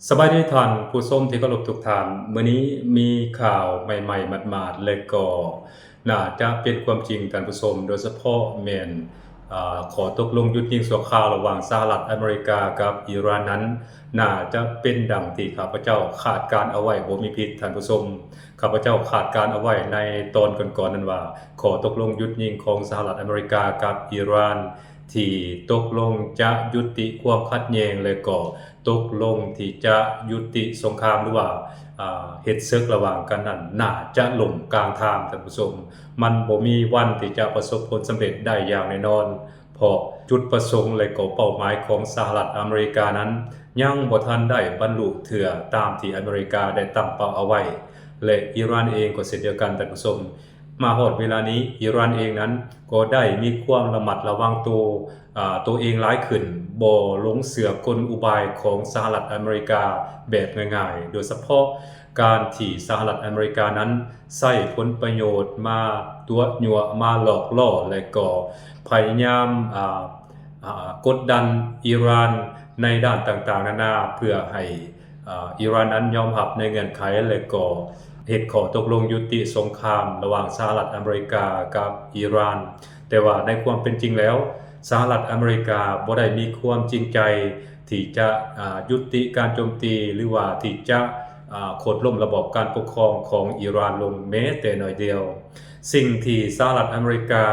ສະບາຍດີທ່ານຜູ້ຊົມທີ່ເຄົາລົບທຸກທ່ານ. ມື້ນີ້ມີຂ່າວໃໝ່ໆ ໝາດໆ ແລະກໍໜ້າຈະເປັນຄວາມຈິງທ່ານຜູ້ຊົມ, ໂດຍສະເພາະແມ່ນ ອາ ຂໍ້ຕົກລົງຢຸດຍິງຊົ່ວຄາວລະຫວ່າງສະຫະລັດອາເມລິກາກັບອີຣານນັ້ນ ໜ້າຈະເປັນດັ່ງທີ່ຂ້າພະເຈົ້າຄາດການເອົາໄວ້ບໍ່ມີຜິດທ່ານຜູ້ຊົມ. ຂ້າພະເຈົ້າຄາດການເອົາໄວ້ໃນຕອນກ່ອນໆນັ້ນວ່າ ຂໍ້ຕົກລົງຢຸດຍິງຂອງສະຫະລັດອາເມລິກາກັບອີຣານ ທີ່ຕົກລົງຈະຍຸຕິຄວາມຂັດແຍ່ງ ແລະກໍຕົກລົງທີ່ຈະຍຸຕິສົງຄາມ ຫຼືວ່າ ອາ ເຮັດເສິກລະຫວ່າງກັນນັ້ນ ໜ້າຈະລົ້ມກາງທາງທ່ານຜູ້ຊົມ. ມັນບໍ່ມີວັນທີ່ຈະປະສົບຜົນສຳເລັດໄດ້ຢ່າງແນ່ນອນ ເພາະຈຸດປະສົງ ແລະກໍເປົ້າໝາຍຂອງສະຫະລັດອາເມລິການັ້ນ ຍັງບໍ່ທັນໄດ້ບັນລຸເທື່ອຕາມທີ່ອາເມລິກາໄດ້ຕັ້ງເປົ້າເອົາໄວ້ ແລະອີຣານເອງກໍເຊັ່ນດຽວກັນທ່ານຜູ້ຊົມ. ມາຮອດເວລານີ້ ອີຣານເອງນັ້ນກໍໄດ້ມີຄວາມລະມັດລະວັງໂຕ ອາ ໂຕເອງຫຼາຍຂຶ້ນ, ບໍ່ຫຼົງເຊື່ອກົນອຸບາຍຂອງສະຫະລັດອາເມລິກາແບບງ່າຍໆ, ໂດຍສະເພາະການທີ່ສະຫະລັດອາເມລິການັ້ນໃຊ້ຜົນປະໂຫຍດມາຕົວະຍົວະ, ມາຫຼອກຫຼໍ່ ແລະກໍພະຍາຍາມ ອາ ອາ ກົດດັນອີຣານໃນດ້ານຕ່າງໆນານາ ເພື່ອໃຫ້ ອາ ອີຣານນັ້ນຍອມຮັບໃນເງື່ອນໄຂ ແລະກໍເຮັດຂໍ້ຕົກລົງຍຸຕິສົງຄາມລະຫວ່າງສະຫະລັດອາເມລິກາກັບອີຣານ. ແຕ່ວ່າໃນຄວາມເປັນຈິງແລ້ວ ສະຫະລັດອາເມລິກາບໍ່ໄດ້ມີຄວາມຈິງໃຈທີ່ຈະ ອາ ຍຸຕິການໂຈມຕີ ຫຼືວ່າທີ່ຈະ ອາ ໂຄ່ນລົ້ມລະບອບການປົກຄອງຂອງອີຣານລົງແມ້ແຕ່ໜ້ອຍດຽວ. ສິ່ງທີ່ສະຫະລັດອາເມລິກາ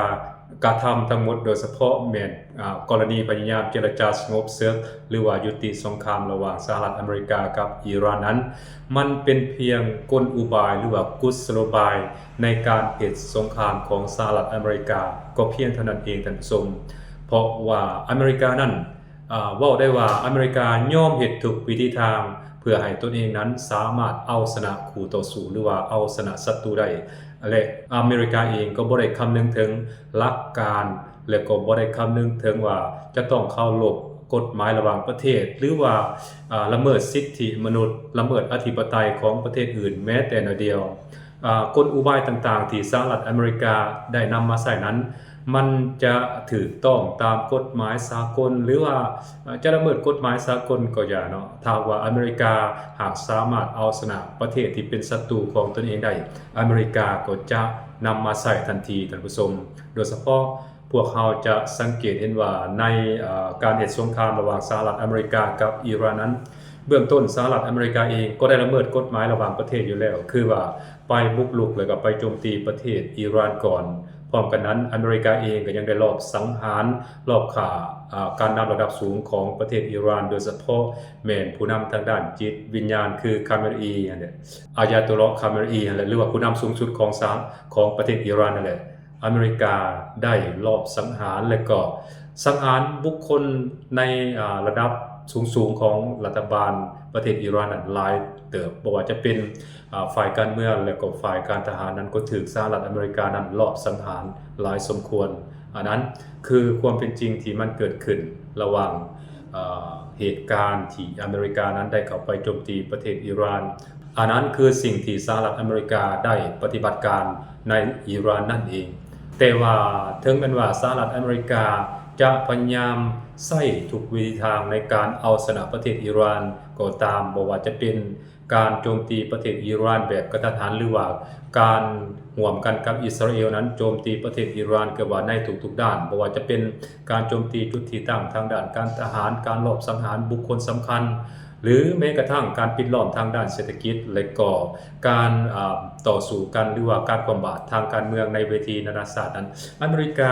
ກະທຳທັງໝົດ ໂດຍສະເພາະແມ່ນ ອາ ກໍລະນີພະຍາຍາມເຈລະຈາສະຫງົບເສິກ ຫຼືວ່າຍຸຕິສົງຄາມລະຫວ່າງສະຫະລັດອາເມລິກາກັບອີຣານນັ້ນ ມັນເປັນພຽງກົນອຸບາຍ ຫຼືວ່າກຸດສະໂລບາຍໃນການເຮັດສົງຄາມຂອງສະຫະລັດອາເມລິກາ ກໍພຽງເທົ່ານັ້ນເອງທ່ານຜູ້ຊົມ. ເພາະວ່າອາເມລິການັ້ນ ອາ ເວົ້າໄດ້ວ່າອາເມລິກາຍອມເຮັດທຸກວິທີທາງ ເພື່ອໃຫ້ຕົນເອງນັ້ນສາມາດເອົາຊະນະຄູ່ຕໍ່ສູ້ ຫຼືວ່າເອົາຊະນະສັດຕູໄດ້ ແລະ ອາເມລິກາເອງກໍບໍ່ໄດ້ຄຳນຶງເຖິງຫຼັກການ ແລະ ກໍບໍ່ໄດ້ຄຳນຶງເຖິງວ່າຈະຕ້ອງເຄົາລົບກົດໝາຍລະຫວ່າງປະເທດ ຫຼືວ່າ ອາ ລະເມີດສິດທິມະນຸດ, ລະເມີດອະທິປະໄຕຂອງປະເທດອື່ນແມ້ແຕ່ໜ້ອຍດຽວ. ອາ ກົນອຸບາຍຕ່າງໆທີ່ສະຫະລັດອາເມລິກາໄດ້ນຳມາໃຊ້ນັ້ນ ມັນຈະຖືກຕ້ອງຕາມກົດໝາຍສາກົນ ຫຼືວ່າ ອາ ຈະລະເມີດກົດໝາຍສາກົນກໍຢ່າເນາະ, ຖ້າຫາກວ່າອາເມລິກາຫາກສາມາດເອົາຊະນະປະເທດທີ່ເປັນສັດຕູຂອງຕົນເອງໄດ້ ອາເມລິກາກໍຈະນຳມາໃຊ້ທັນທີທ່ານຜູ້ຊົມ. ໂດຍສະເພາະພວກເຮົາຈະສັງເກດເຫັນວ່າໃນ ອາ ການເຮັດສົງຄາມລະຫວ່າງສະຫະລັດອາເມລິກາກັບອີຣານນັ້ນ ເບື້ອງຕົ້ນສະຫະລັດອາເມລິກາເອງກໍໄດ້ລະເມີດກົດໝາຍລະຫວ່າງປະເທດຢູ່ແລ້ວ ຄືວ່າໄປບຸກລຸກ ແລະ ກໍໄປໂຈມຕີປະເທດອີຣານກ່ອນ. ພ້ອມກັນນັ້ນ ອາເມລິກາເອງກໍຍັງໄດ້ລອບສັງຫານ ລອບຂ້າ ອາ ການນຳລະດັບສູງຂອງປະເທດອີຣານ ໂດຍສະເພາະແມ່ນຜູ້ນຳທາງດ້ານຈິດວິນຍານ ຄື ຄາເມຣອີ ຫັ້ນແຫຼະ, ອາຍາໂຕລາ ຄາເມຣອີ ຫັ້ນແຫຼະ ຫຼືວ່າຜູ້ນຳສູງສຸດຂອງສະ ຂອງປະເທດອີຣານນັ້ນແຫຼະ. ອາເມລິກາໄດ້ລອບສັງຫານ ແລະ ກໍສັງຫານບຸກຄົນໃນ ອາ ລະດັບສູງໆຂອງລັດຖະບານປະເທດອີຣານນັ້ນຫຼາຍເຕີບ, ບໍ່ວ່າຈະເປັນ ອາ ຝ່າຍການເມືອງ ແລະ ກໍຝ່າຍການທະຫານນັ້ນ ກໍຖືກສະຫະລັດອາເມລິການັ້ນລອບສັງຫານຫຼາຍສົມຄວນ. ອັນນັ້ນຄືຄວາມເປັນຈິງທີ່ມັນເກີດຂຶ້ນລະຫວ່າງ ອາ ເຫດການທີ່ອາເມລິການັ້ນໄດ້ເຂົ້າໄປໂຈມຕີປະເທດອີຣານ. ອັນນັ້ນຄືສິ່ງທີ່ສະຫະລັດອາເມລິກາໄດ້ປະຕິບັດການໃນອີຣານນັ້ນເອງ. ແຕ່ວ່າເຖິງແມ່ນວ່າສະຫະລັດອາເມລິກາຈະພະຍາຍາມໃຊ້ທຸກວິທີທາງໃນການເອົາຊະນະປະເທດອີຣານກໍຕາມ, ບໍ່ວ່າຈະເປັນການໂຈມຕີປະເທດອີຣານແບບກະທັນຫັນ ຫຼືວ່າການຮ່ວມກັນກັບອິດສະຣາເອວນັ້ນໂຈມຕີປະເທດອີຣານ ເກືອບວ່າໃນທຸກໆດ້ານ, ບໍ່ວ່າຈະເປັນການໂຈມຕີຈຸດທີ່ຕັ້ງທາງດ້ານການທະຫານ, ການລອບສັງຫານບຸກຄົນສຳຄັນ ຫຼືແມ້ກະທັ່ງການປິດລ້ອມທາງດ້ານເສດຖະກິດ ແລະ ກໍການ ອາ ຕໍ່ສູ້ກັນ ຫຼືວ່າການຄວ່ຳບາດທາງການເມືອງໃນເວທີນານາຊາດນັ້ນ, ອາເມລິກາ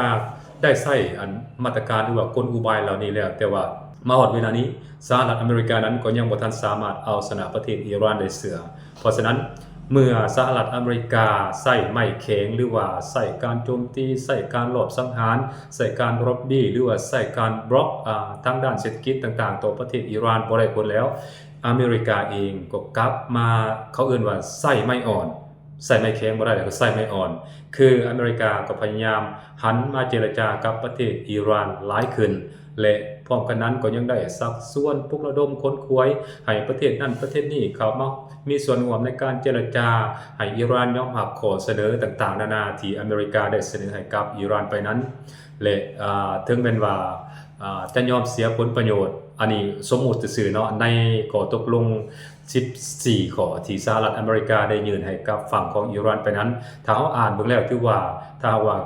ໄດ້ໃຊ້ອັນມາດຕະການ ຫຼືວ່າກົນອຸບາຍເຫຼົ່ານີ້ແລ້ວ, ແຕ່ວ່າມາຮອດເວລານີ້ ສະຫະລັດອາເມລິການັ້ນກໍຍັງບໍ່ທັນສາມາດເອົາຊະນະປະເທດອີຣານໄດ້ເທື່ອ. ເພາະສະນັ້ນ ເມື່ອສະຫະລັດອາເມລິກາໃຊ້ໄມ້ແຂງ ຫຼືວ່າໃຊ້ການໂຈມຕີ, ໃຊ້ການລອບສັງຫານ, ໃຊ້ການລັອບບີ້ ຫຼືວ່າໃຊ້ການບລັອກ ອາ ທາງດ້ານເສດຖະກິດຕ່າງໆຕໍ່ປະເທດອີຣານບໍ່ໄດ້ຜົນແລ້ວ, ອາເມລິກາເອງກໍກັບມາ ເຂົາເອີ້ນວ່າໃຊ້ໄມ້ອ່ອນ, ໃຊ້ໄມ້ແຂງບໍ່ໄດ້ແລ້ວກໍໃຊ້ໄມ້ອ່ອນ, ຄືອາເມລິກາກໍພະຍາຍາມຫັນມາເຈລະຈາກັບປະເທດອີຣານຫຼາຍຂຶ້ນ ແລະ ພ້ອມກັນນັ້ນກໍຍັງໄດ້ຊັກຊວນປຸກລະດົມຂົນຂວາຍໃຫ້ປະເທດນັ້ນປະເທດນີ້ເຂົ້າມາມີສ່ວນຮ່ວມໃນການເຈລະຈາ ໃຫ້ອີຣານຍອມຮັບຂໍ້ສະເໜີຕ່າງໆນານາທີ່ອາເມລິກາໄດ້ສະເໜີໃຫ້ກັບອີຣານໄປນັ້ນ. ແລະ ເຖິງແມ່ນວ່າຈະຍອມເສຍຜົນປະໂຫຍດ, ອັນນີ້ສົມມຸດຊື່ໆເນາະ, ໃນຂໍ້ຕົກລົງສິບສີ່ຂໍ້ທີ່ສະຫະລັດອາເມລິກາໄດ້ຍື່ນໃຫ້ກັບຝັ່ງຂອງອີຣານໄປນັ້ນ, ຖ້າເຮົາອ່ານເບິ່ງແລ້ວ ຖືວ່າ ຖ້າຫາກວ່າ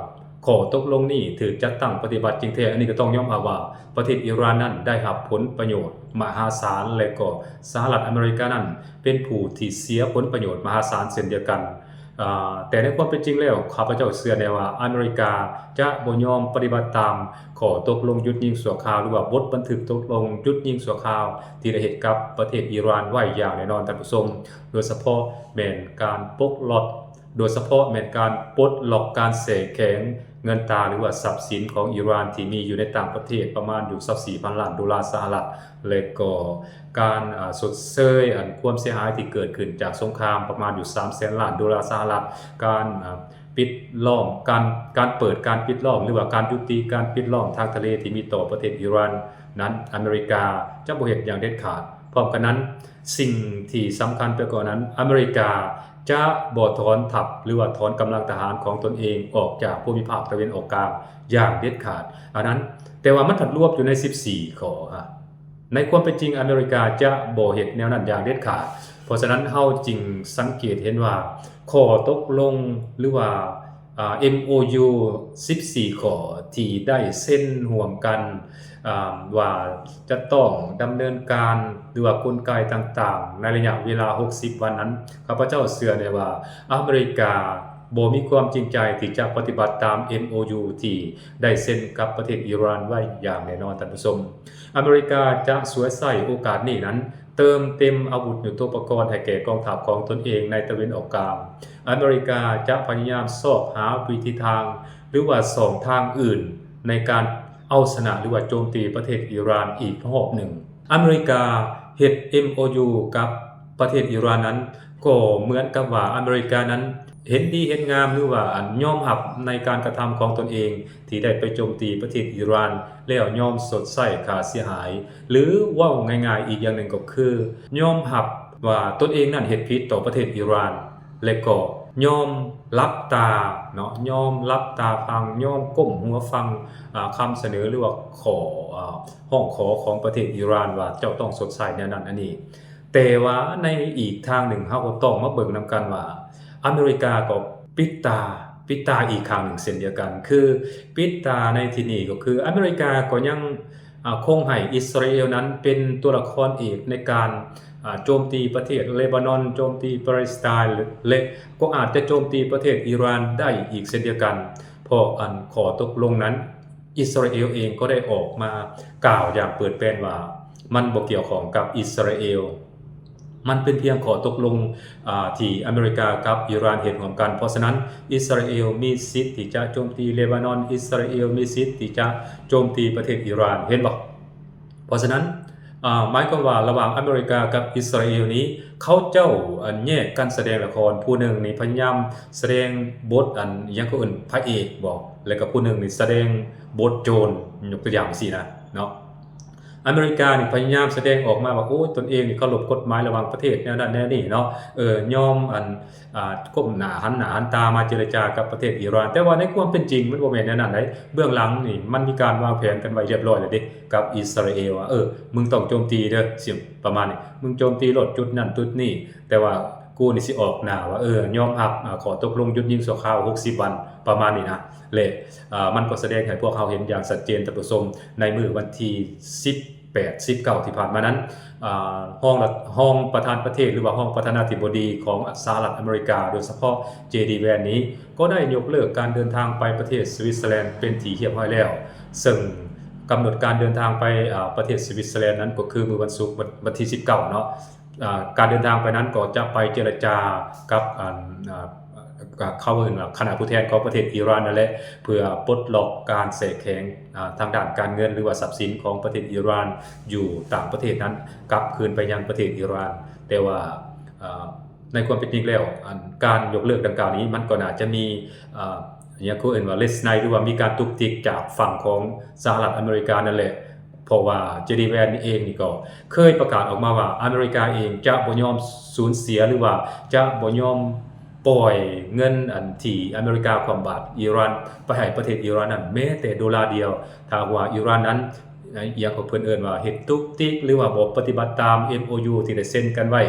ຂໍ້ຕົກລົງນີ້ຖືກຈັດຕັ້ງປະຕິບັດຈິງແທ້, ອັນນີ້ກໍຕ້ອງຍອມຮັບວ່າປະເທດອີຣານນັ້ນໄດ້ຮັບຜົນປະໂຫຍດມະຫາສານ ແລະ ກໍສະຫະລັດອາເມລິການັ້ນເປັນຜູ້ທີ່ເສຍຜົນປະໂຫຍດມະຫາສານເຊັ່ນດຽວກັນ. ອາ ແຕ່ໃນຄວາມເປັນຈິງແລ້ວ ຂ້າພະເຈົ້າເຊື່ອແນ່ວ່າອາເມລິກາຈະບໍ່ຍອມປະຕິບັດຕາມຂໍ້ຕົກລົງຢຸດຍິງຊົ່ວຄາວ ຫຼືວ່າບົດບັນທຶກຕົກລົງຢຸດຍິງຊົ່ວຄາວທີ່ໄດ້ເຮັດກັບປະເທດອີຣານໄວ້ຢ່າງແນ່ນອນ, ທ່ານຜູ້ຊົມ, ໂດຍສະເພາະແມ່ນການປົກລັອກ ໂດຍສະເພາະແມ່ນການປົດລັອກການແຊ່ແຂງເງິນຕາ ຫຼືວ່າຊັບສິນຂອງອີຣານທີ່ມີຢູ່ໃນຕ່າງປະເທດປະມານຢູ່ຊາວສີ່ພັນລ້ານໂດລາສະຫະລັດ ແລະ ກໍການ ອາ ຊົດເຊີຍ ອັນ ຄວາມເສຍຫາຍທີ່ເກີດຂຶ້ນຈາກສົງຄາມປະມານຢູ່ສາມແສນລ້ານໂດລາສະຫະລັດ, ການ ອາ ປິດລ້ອມ ການ ການເປີດ ການປິດລ້ອມ ຫຼືວ່າການຍຸຕິການປິດລ້ອມທາງທະເລທີ່ມີຕໍ່ປະເທດອີຣານນັ້ນ ອາເມລິກາຈະບໍ່ເຮັດຢ່າງເດັດຂາດ. ພ້ອມກັນນັ້ນ ສິ່ງທີ່ສຳຄັນໄປກວ່ານັ້ນ ອາເມລິກາຈະບໍ່ຖອນທັບ ຫຼືວ່າຖອນກຳລັງທະຫານຂອງຕົນເອງອອກຈາກພູມິພາກຕາເວັນອອກກາງຢ່າງເດັດຂາດ. ອັນນັ້ນ ແຕ່ວ່າມັນພັດລວມຢູ່ໃນສິບສີ່ຂໍ້. ໃນຄວາມເປັນຈິງອາເມລິກາຈະບໍ່ເຮັດແນວນັ້ນຢ່າງເດັດຂາດ. ເພາະສະນັ້ນເຮົາຈຶ່ງສັງເກດເຫັນວ່າຂໍ້ຕົກລົງ ຫຼືວ່າ ອາ ເອັມໂອຢູ ສິບສີ່ຂໍ້ທີ່ໄດ້ເຊັນຮ່ວມກັນ ອາ ວ່າຈະຕ້ອງດຳເນີນການ ຫຼືວ່າກົນໄກຕ່າງໆໃນໄລຍະເວລາຫົກສິບວັນນັ້ນ, ຂ້າພະເຈົ້າເຊື່ອແນ່ວ່າອາເມລິກາບໍ່ມີຄວາມຈິງໃຈທີ່ຈະປະຕິບັດຕາມເອັມໂອຢູທີ່ໄດ້ເຊັນກັບປະເທດອີຣານໄວ້ຢ່າງແນ່ນອນ, ທ່ານຜູ້ຊົມ. ອາເມລິກາຈະສວຍໃຊ້ໂອກາດນີ້ນັ້ນ ເຕີມເຕັມອາວຸດຍຸດໂທປະກອນໃຫ້ແກ່ກອງທັບຂອງຕົນເອງໃນຕາເວັນອອກກາງ. ອາເມລິກາຈະພະຍາຍາມຊອກຫາວິທີທາງ ຫຼືວ່າຊ່ອງທາງອື່ນໃນການເອົາຊະນະ ຫຼືວ່າໂຈມຕີປະເທດອີຣານອີກຮອບໜຶ່ງ. ອາເມລິກາເຮັດເອັມໂອຢູກັບປະເທດອີຣານນັ້ນ ກໍເໝືອນກັບວ່າອາເມລິການັ້ນເຫັນດີເຫັນງາມ ຫຼືວ່າ ອັນ ຍອມຮັບໃນການກະທຳຂອງຕົນເອງ ທີ່ໄດ້ໄປໂຈມຕີປະເທດອີຣານ ແລ້ວຍອມຊົດໃຊ້ຄ່າເສຍຫາຍ ຫຼື ເວົ້າງ່າຍໆອີກຢ່າງໜຶ່ງກໍຄື ຍອມຮັບວ່າຕົນເອງນັ້ນເຮັດຜິດຕໍ່ປະເທດອີຣານ ແລະ ກໍຍອມຫຼັບຕາເນາະ, ຍອມຫຼັບຕາຟັງ, ຍອມກົ້ມຫົວຟັງ ອາ ຄຳສະເໜີ ຫຼືວ່າຂໍ້ ອາ ຮ້ອງຂໍຂອງປະເທດອີຣານວ່າເຈົ້າຕ້ອງຊົດໃຊ້ແນວນັ້ນອັນນີ້. ແຕ່ວ່າໃນອີກທາງໜຶ່ງ ເຮົາກໍຕ້ອງມາເບິ່ງນຳກັນວ່າ ອາເມລິກາກໍປິດຕາ, ປິດຕາອີກຂ້າງໜຶ່ງເຊັ່ນດຽວກັນ. ຄືປິດຕາໃນທີ່ນີ້ກໍຄືອາເມລິກາກໍຍັງ ອາ ຄົງໃຫ້ອິດສະຣາເອວນັ້ນເປັນຕົວລະຄອນເອກໃນການ ອາ ໂຈມຕີປະເທດເລບານອນ, ໂຈມຕີປາເລສໄຕນ໌ ແລະ ກໍອາດຈະໂຈມຕີປະເທດອີຣານໄດ້ອີກເຊັ່ນດຽວກັນ, ເພາະ ອັນ ຂໍ້ຕົກລົງນັ້ນ ອິດສະຣາເອວເອງກໍໄດ້ອອກມາກ່າວຢ່າງເປີດແປນວ່າ ມັນບໍ່ກ່ຽວຂ້ອງກັບອິດສະຣາເອວ. ມັນເປັນພຽງຂໍ້ຕົກລົງ ອາ ທີ່ອາເມລິກາກັບອີຣານເຮັດຮ່ວມກັນ. ເພາະສະນັ້ນ ອິດສະຣາເອວມີສິດທີ່ຈະໂຈມຕີເລບານອນ, ອິດສະຣາເອວມີສິດທີ່ຈະໂຈມຕີປະເທດອີຣານ, ເຫັນບໍ່? ເພາະສະນັ້ນ ອາ ໝາຍຄວາມວ່າລະຫວ່າງອາເມລິກາກັບອິດສະຣາເອວນີ້ ເຂົາເຈົ້າ ອັນ ແຍກກັນສະແດງລະຄອນ, ຜູ້ໜຶ່ງນີ້ພະຍາຍາມສະແດງບົດ ອັນ ຫຍັງເຂົາເອີ້ນ ພະເອກບໍ ແລະ ກໍຜູ້ໜຶ່ງນີ້ສະແດງບົດໂຈນ, ຍົກຕົວຢ່າງຊີ້ນະເນາະ. ອາເມລິການີ້ພະຍາຍາມສະແດງອອກມາວ່າ ໂອ້ຍ ຕົນເອງນີ້ເຄົາລົບກົດໝາຍລະຫວ່າງປະເທດ ແນວນັ້ນແນວນີ້ເນາະ, ເອີ ຍອມ ອັນ ອາ ກົ້ມໜ້າຫັນໜ້າຫັນຕາມາເຈລະຈາກັບປະເທດອີຣານ. ແຕ່ວ່າໃນຄວາມເປັນຈິງມັນບໍ່ແມ່ນແນວນັ້ນໃດ, ເບື້ອງຫຼັງນີ້ມັນມີການວາງແຜນກັນໄວ້ຮຽບຮ້ອຍແລ້ວເດ້ ກັບອິດສະຣາເອວ ວ່າ ເອີ ມຶງຕ້ອງໂຈມຕີເດີ້ ຊິປະມານນີ້, ມຶງໂຈມຕີໂລດຈຸດນັ້ນຈຸດນີ້ ແຕ່ວ່າກູນີ້ຊິອອກໜ້າວ່າ ເອີ ຍອມຮັບ ອາ ຂໍ້ຕົກລົງຢຸດຍິງຊົ່ວຄາວຫົກສິບວັນ ປະມານນີ້ນະ. ແລະ ອາ ມັນກໍສະແດງໃຫ້ພວກເຮົາເຫັນຢ່າງຊັດເຈນ ທ່ານຜູ້ຊົມ, ໃນມື້ວັນທີສິບແປດ ສິບເກົ້າ ທີ່ຜ່ານມານັ້ນ ອາ ຮອງ ຮອງປະທານປະເທດ ຫຼືວ່າຮອງປະທານາທິບໍດີຂອງສະຫະລັດອາເມລິກາ ໂດຍສະເພາະ ເຈ ດີ ແວນ ນີ້ ກໍໄດ້ຍົກເລີກການເດີນທາງໄປປະເທດສະວິດເຊີແລນເປັນທີ່ຮຽບຮ້ອຍແລ້ວ, ເຊິ່ງກຳນົດການເດີນທາງໄປ ອາ ປະເທດສະວິດເຊີແລນນັ້ນກໍຄືມື້ວັນສຸກ ວັນ ວັນທີສິບເກົ້າເນາະ. ອາ ການເດີນທາງໄປນັ້ນກໍຈະໄປເຈລະຈາກັບ ອັນ ອາ ເຂົາເອີ້ນວ່າຄະນະຜູ້ແທນຂອງປະເທດອີຣານນັ້ນແຫຼະ ເພື່ອປົດລັອກການແຊະແຂງ ອາ ທາງດ້ານການເງິນ ຫຼືວ່າຊັບສິນຂອງປະເທດອີຣານຢູ່ຕ່າງປະເທດນັ້ນ ກັບຄືນໄປຍັງປະເທດອີຣານ. ແຕ່ວ່າ ອາ ໃນຄວາມເປັນຈິງແລ້ວ ອັນ ການຍົກເລີກດັ່ງກ່າວນີ້ ມັນກໍໜ້າຈະມີ ອາ ຫຍັງເຂົາເອີ້ນວ່າ ເລດໄລນ໌ ຫຼືວ່າມີການຕຸກຕິກຈາກຝັ່ງຂອງສະຫະລັດອາເມລິການັ້ນແຫຼະ. ເພາະວ່າ ເຈ ດີ ແວນ ເອງນີ້ກໍເຄີຍປະກາດອອກມາວ່າ ອາເມລິກາເອງຈະບໍ່ຍອມສູນເສຍ ຫຼືວ່າຈະບໍ່ຍອມ ປ່ອຍເງິນອັນທີ່ອາເມລິກາຄວ່ຳບາດອີຣານໄປໃຫ້ປະເທດອີຣານນັ້ນ ແມ້ແຕ່ໂດລາດຽວ ຖ້າຫາກວ່າອີຣານນັ້ນ ອາ ອີ່ຫຍັງຂອງເພິ່ນເອີ້ນວ່າເຮັດຕຸກຕິກ ຫຼືວ່າບໍ່ປະຕິບັດຕາມ ເອັມໂອຢູ ທີ່ໄດ້ເຊັນກັນໄວ້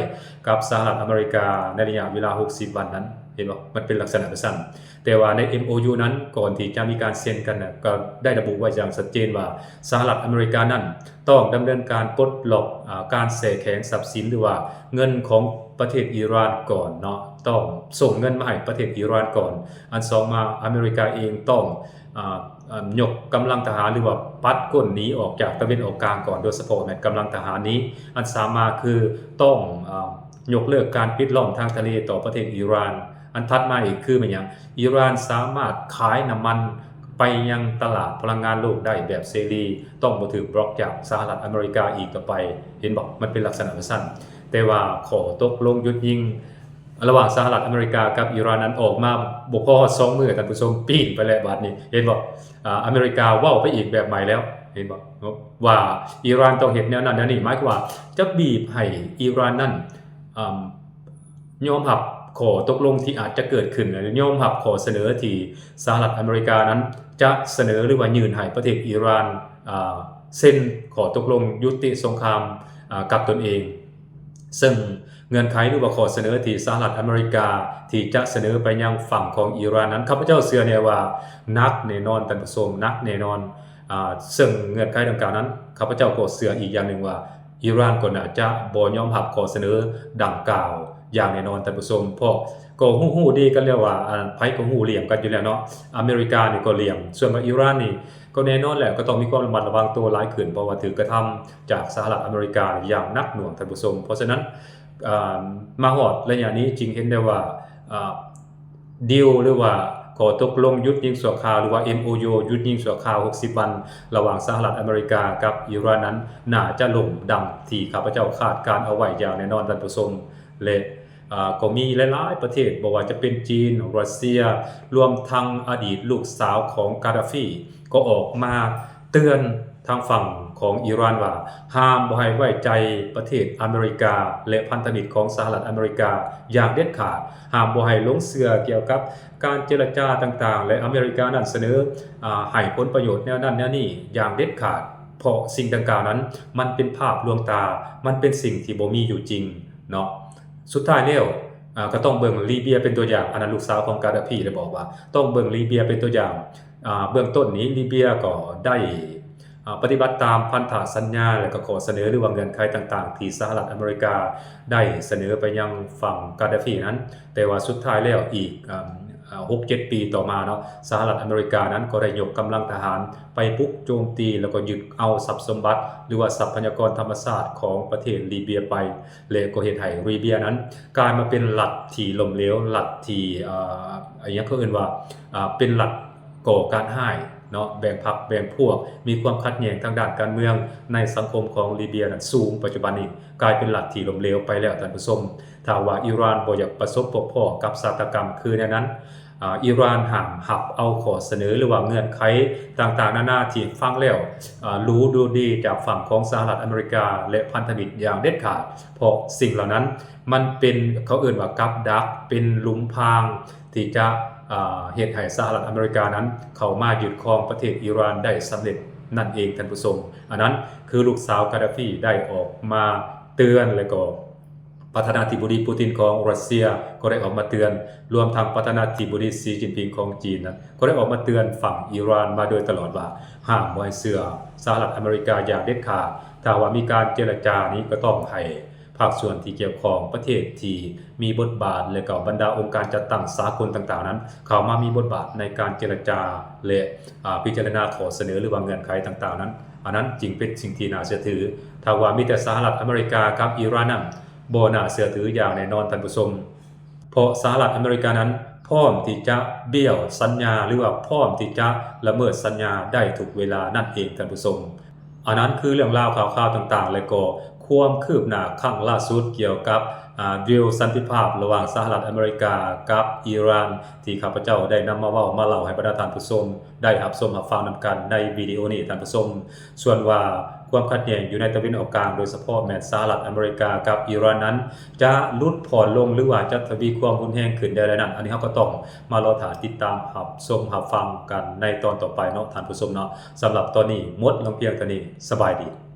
ກັບສະຫະລັດອາເມລິກາໃນໄລຍະເວລາຫົກສິບວັນນັ້ນ ເຫັນບໍ່? ມັນເປັນລັກສະນະຈັ່ງຊັ້ນ. ແຕ່ວ່າໃນ ເອັມໂອຢູ ນັ້ນ ກ່ອນທີ່ຈະມີການເຊັນກັນນະ ກໍໄດ້ລະບຸໄວ້ຢ່າງຊັດເຈນວ່າ ສະຫະລັດອາເມລິການັ້ນ ຕ້ອງດຳເນີນການປົດລັອກ ອາ ການແຊ່ແຂງຊັບສິນ ຫຼືວ່າເງິນຂອງປະເທດອີຣານກ່ອນເນາະ, ຕ້ອງສົ່ງເງິນມາໃຫ້ປະເທດອີຣານກ່ອນ. ອັນສອງມາ ອາເມລິກາເອງຕ້ອງ ອາ ຍົກກຳລັງທະຫານ ຫຼືວ່າປັດກົ້ນໜີອອກຈາກຕາເວັນອອກກາງກ່ອນ, ໂດຍສະເພາະແມ່ນກຳລັງທະຫານນີ້. ອັນສາມມາຄືຕ້ອງ ອາ ຍົກເລີກການປິດລ້ອມທາງທະເລຕໍ່ປະເທດອີຣານ. ອັນຖັດມາອີກຄືແມ່ນຫຍັງ? ອີຣານສາມາດຂາຍນ້ຳມັນໄປຍັງຕະຫຼາດພະລັງງານໂລກໄດ້ແບບເສລີ, ຕ້ອງບໍ່ຖືກບລັອກຈາກສະຫະລັດອາເມລິກາອີກຕໍ່ໄປ. ເຫັນບໍ່? ມັນເປັນລັກສະນະຈັ່ງຊັ້ນ. ແຕ່ວ່າຂໍ້ຕົກລົງຢຸດຍິງລະຫວ່າງສະຫະລັດອາເມລິກາກັບອີຣານນັ້ນອອກມາບໍ່ພໍສອງມື້ ທ່ານຜູ້ຊົມ, ປີ້ນໄປແລ້ວບາດນີ້. ເຫັນບໍ່? ອາ ອາເມລິກາເວົ້າໄປອີກແບບໃໝ່ແລ້ວ. ເຫັນບໍ່? ວ່າອີຣານຕ້ອງເຮັດແນວນັ້ນແນວນີ້, ໝາຍຄວາມວ່າຈະບີບໃຫ້ອີຣານນັ້ນ ອາ ຍອມຮັບຂໍ້ຕົກລົງທີ່ອາດຈະເກີດຂຶ້ນ ແລະ ຍອມຮັບຂໍ້ສະເໜີທີ່ສະຫະລັດອາເມລິການັ້ນຈະສະເໜີ ຫຼືວ່າຍື່ນໃຫ້ປະເທດອີຣານ ອາ ເຊັນຂໍ້ຕົກລົງຍຸຕິສົງຄາມ ອາ ກັບຕົນເອງ. ເຊິ່ງເງື່ອນໄຂ ຫຼືວ່າຂໍ້ສະເໜີທີ່ສະຫະລັດອາເມລິກາທີ່ຈະສະເໜີໄປຍັງຝັ່ງຂອງອີຣານນັ້ນ ຂ້າພະເຈົ້າເຊື່ອແນ່ວ່າໜັກແນ່ນອນ ທ່ານຜູ້ຊົມ, ໜັກແນ່ນອນ. ອາ ເຊິ່ງເງື່ອນໄຂດັ່ງກ່າວນັ້ນ ຂ້າພະເຈົ້າກໍເຊື່ອອີກຢ່າງໜຶ່ງວ່າ ອີຣານກໍໜ້າຈະບໍ່ຍອມຮັບຂໍ້ສະເໜີດັ່ງກ່າວຢ່າງແນ່ນອນ ທ່ານຜູ້ຊົມ, ເພາະກໍຮູ້ໆດີກັນແລ້ວວ່າ ອັນ ໃຜກໍຮູ້ລ່ຽມກັນຢູ່ແລ້ວເນາະ, ອາເມລິການີ້ກໍລ່ຽມ, ສ່ວນວ່າອີຣານນີ້ກໍແນ່ນອນແຫຼະ ກໍຕ້ອງມີຄວາມລະມັດລະວັງໂຕຫຼາຍຂຶ້ນ ເພາະວ່າຖືກກະທຳຈາກສະຫະລັດອາເມລິກາຢ່າງໜັກໜ່ວງ ທ່ານຜູ້ຊົມ. ເພາະສະນັ້ນ ອາ ມາຮອດໄລຍະນີ້ຈຶ່ງເຫັນໄດ້ວ່າ ອາ ດີລ ຫຼືວ່າຂໍ້ຕົກລົງຢຸດຍິງຊົ່ວຄາວ ຫຼືວ່າ ເອັມໂອຢູ ຢຸດຍິງຊົ່ວຄາວຫົກສິບວັນ ລະຫວ່າງສະຫະລັດອາເມລິກາກັບອີຣານນັ້ນ ໜ້າຈະລົ້ມດັ່ງທີ່ຂ້າພະເຈົ້າຄາດການເອົາໄວ້ຢ່າງແນ່ນອນ ທ່ານຜູ້ຊົມ. ແລະ ອາ ກໍມີຫຼາຍໆປະເທດ ບໍ່ວ່າຈະເປັນຈີນ, ຣັດເຊຍ, ລວມທັງອະດີດລູກສາວຂອງກາດາຟີ ກໍອອກມາເຕືອນທາງຝັ່ງຂອງອີຣານວ່າ ຫ້າມບໍ່ໃຫ້ໄວ້ໃຈປະເທດອາເມລິກາ ແລະ ພັນທະມິດຂອງສະຫະລັດອາເມລິກາຢ່າງເດັດຂາດ, ຫ້າມບໍ່ໃຫ້ຫຼົງເຊື່ອກ່ຽວກັບການເຈລະຈາຕ່າງໆ ແລະ ອາເມລິການັ້ນສະເໜີ ອາ ໃຫ້ຜົນປະໂຫຍດແນວນັ້ນແນວນີ້ຢ່າງເດັດຂາດ, ເພາະສິ່ງດັ່ງກ່າວນັ້ນມັນເປັນພາບລວງຕາ, ມັນເປັນສິ່ງທີ່ບໍ່ມີຢູ່ຈິງເນາະ. ສຸດທ້າຍແລ້ວ ອາ ກໍຕ້ອງເບິ່ງລີເບຍເປັນຕົວຢ່າງ, ອັນນັ້ນລູກສາວຂອງກາດາຟີໄດ້ບອກວ່າ ຕ້ອງເບິ່ງລີເບຍເປັນຕົວຢ່າງ. ອາ ເບື້ອງຕົ້ນນີ້ ລີເບຍກໍໄດ້ ອາ ປະຕິບັດຕາມພັນທະສັນຍາ ແລະ ກໍຂໍ້ສະເໜີ ຫຼືວ່າເງື່ອນໄຂຕ່າງໆ ທີ່ສະຫະລັດອາເມລິກາໄດ້ສະເໜີໄປຍັງຝັ່ງກາດາຟີນັ້ນ, ແຕ່ວ່າສຸດທ້າຍແລ້ວອີກ ອາ ຫົກເຈັດປີຕໍ່ມາເນາະ ສະຫະລັດອາເມລິການັ້ນກໍໄດ້ຍົກກຳລັງທະຫານໄປບຸກໂຈມຕີ ແລ້ວກໍຍຶດເອົາຊັບສົມບັດ ຫຼືວ່າຊັບພະຍາກອນທຳມະຊາດຂອງປະເທດລີເບຍໄປ ແລະ ກໍເຮັດໃຫ້ລີເບຍນັ້ນກາຍມາເປັນລັດທີ່ລົ້ມເຫຼວ, ລັດທີ່ ອາ ອີ່ຫຍັງເຂົາເອີ້ນວ່າ ອາ ເປັນລັດກໍ່ການຮ້າຍເນາະ, ແບ່ງພັກແບ່ງພວກ, ມີຄວາມຂັດແຍ່ງທາງດ້ານການເມືອງໃນສັງຄົມຂອງລີເບຍນັ້ນສູງ, ປັດຈຸບັນນີ້ກາຍເປັນລັດທີ່ລົ້ມເຫຼວໄປແລ້ວ ທ່ານຜູ້ຊົມ. ຖ້າວ່າອີຣານບໍ່ຢາກປະສົບພົບພໍ້ກັບຊາຕາກຳຄືແນວນັ້ນ, ອາ ອີຣານຫ້າມຮັບເອົາຂໍ້ສະເໜີ ຫຼືວ່າເງື່ອນໄຂຕ່າງໆນານາທີ່ຟັງແລ້ວ ອາ ຫຼູດູດີຈາກຝັ່ງຂອງສະຫະລັດອາເມລິກາ ແລະ ພັນທະມິດຢ່າງເດັດຂາດ, ເພາະສິ່ງເຫຼົ່ານັ້ນມັນເປັນ ເຂົາເອີ້ນວ່າກັບດັກ, ເປັນຫຼຸມພາງທີ່ຈະ ອາ ເຮັດໃຫ້ສະຫະລັດອາເມລິການັ້ນເຂົ້າມາຍຶດຄອງປະເທດອີຣານໄດ້ສຳເລັດນັ້ນເອງ ທ່ານຜູ້ຊົມ. ອັນນັ້ນຄືລູກສາວກາດາຟີໄດ້ອອກມາເຕືອນ ແລະ ກໍ ປະທານາທິບໍດີປູຕິນຂອງຣັດເຊຍກໍໄດ້ອອກມາເຕືອນ, ລວມທັງປະທານາທິບໍດີສີຈິນຜິງຂອງຈີນນັ້ນ ກໍໄດ້ອອກມາເຕືອນຝັ່ງອີຣານມາໂດຍຕະຫຼອດວ່າ ຫ້າມບໍ່ໃຫ້ເຊື່ອສະຫະລັດອາເມລິກາຢ່າງເດັດຂາດ, ຖ້າຫາກວ່າມີການເຈລະຈານີ້ ກໍຕ້ອງໃຫ້ພາກສ່ວນທີ່ກ່ຽວຂ້ອງ, ປະເທດທີ່ມີບົດບາດ ແລະ ກໍບັນດາອົງການຈັດຕັ້ງສາກົນຕ່າງໆນັ້ນ ເຂົ້າມາມີບົດບາດໃນການເຈລະຈາ ແລະ ອາ ພິຈາລະນາຂໍ້ສະເໜີ ຫຼືວ່າເງື່ອນໄຂຕ່າງໆນັ້ນ, ອັນນັ້ນຈຶ່ງເປັນສິ່ງທີ່ໜ້າເຊື່ອຖື. ຖ້າວ່າມີແຕ່ສະຫະລັດອາເມລິກາກັບອີຣານນັ້ນ ບໍ່ໜ້າເຊື່ອຖືຢ່າງແນ່ນອນ ທ່ານຜູ້ຊົມ, ເພາະສະຫະລັດອາເມລິການັ້ນພ້ອມທີ່ຈະບ້ຽວສັນຍາ ຫຼືວ່າພ້ອມທີ່ຈະລະເມີດສັນຍາໄດ້ທຸກເວລານັ້ນເອງ ທ່ານຜູ້ຊົມ. ອັນນັ້ນຄືເລື່ອງລາວຂ່າວຄາວຕ່າງໆ ແລະ ກໍຄວາມຄືບໜ້າຄັ້ງລ່າສຸດກ່ຽວກັບ ອາ ດີລສັນຕິພາບລະຫວ່າງສະຫະລັດອາເມລິກາກັບອີຣານ ທີ່ຂ້າພະເຈົ້າໄດ້ນຳມາເວົ້າມາເລົ່າໃຫ້ບັນດາທ່ານຜູ້ຊົມໄດ້ຮັບຊົມຮັບຟັງນຳກັນໃນວິດີໂອນີ້ ທ່ານຜູ້ຊົມ. ສ່ວນວ່າ ຄວາມຂັດແຍ່ງຢູ່ໃນຕາເວັນອອກກາງ ໂດຍສະເພາະແມ່ນສະຫະລັດອາເມລິກາກັບອີຣານນັ້ນ ຈະຫຼຸດຜ່ອນລົງ ຫຼືວ່າຈະທະວີຄວາມຮຸນແຮງຂຶ້ນໄດ້ແລ້ວນັ້ນ ອັນນີ້ເຮົາກໍຕ້ອງມາລໍຖ້າຕິດຕາມຮັບຊົມຮັບຟັງກັນໃນຕອນຕໍ່ໄປເນາະທ່ານຜູ້ຊົມເນາະ. ສຳລັບຕອນນີ້ໝົດລົງພຽງເທົ່ານີ້. ສະບາຍດີ.